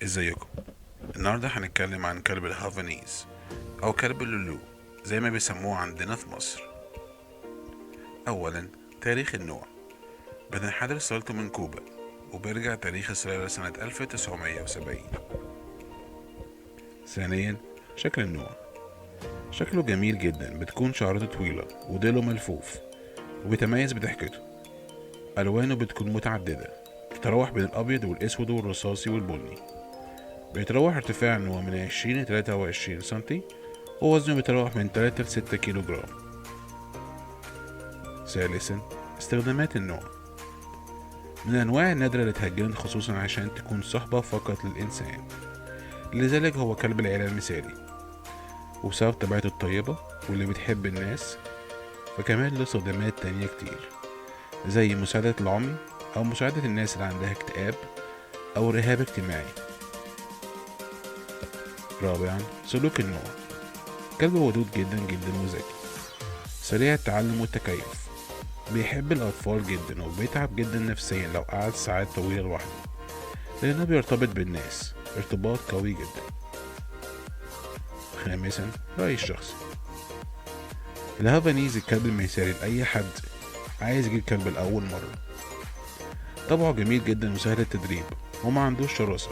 ازيكم؟ النهاردة هنتكلم عن كلب الهافانيز او كلب اللولو زي ما بيسموه عندنا في مصر. اولا، تاريخ النوع. بتنحدر سلالته من كوبا، وبيرجع تاريخ السلالة سنة 1970. ثانيا، شكل النوع. شكله جميل جدا، بتكون شعرته طويلة وديله ملفوف، وبيتميز بضحكته. ألوانه بتكون متعددة، بتتراوح بين الأبيض والأسود والرصاصي والبني. بيتراوح ارتفاع النوع من 20 ل 23 سنتي، ووزنه بيتراوح من 3 ل 6 كيلو جرام. ثالثا، استخدامات النوع. من الأنواع النادرة اللي اتهجنت خصوصا عشان تكون صحبة فقط للإنسان، لذلك هو كلب العيلة المثالي. وبسبب طبيعته الطيبة واللي بتحب الناس، فكمان له استخدامات تانية كتير، زي مساعدة العمي أو مساعدة الناس اللي عندها اكتئاب أو رهاب اجتماعي. رابعا، سلوك النوع. كلب ودود جدا جدا وذكي، سريع التعلم والتكيف، بيحب الأطفال جدا، وبيتعب جدا نفسيا لو قعد ساعات طويلة لوحده، لأنه بيرتبط بالناس ارتباط قوي جدا. خامسا، رأيي الشخصي. الهافانيز الكلب المثالي لأي حد عايز يجيب كلب لأول مرة. طبعه جميل جدا وسهل التدريب، وما عندوش شراسة.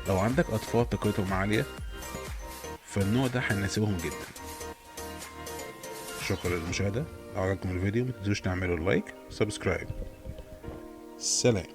لو عندك أطفال طاقتهم عالية فالنوع ده هيناسبهم جدا. شكرا للمشاهدة. لو عجبكم الفيديو متنسوش تعملوا like، subscribe. سلام.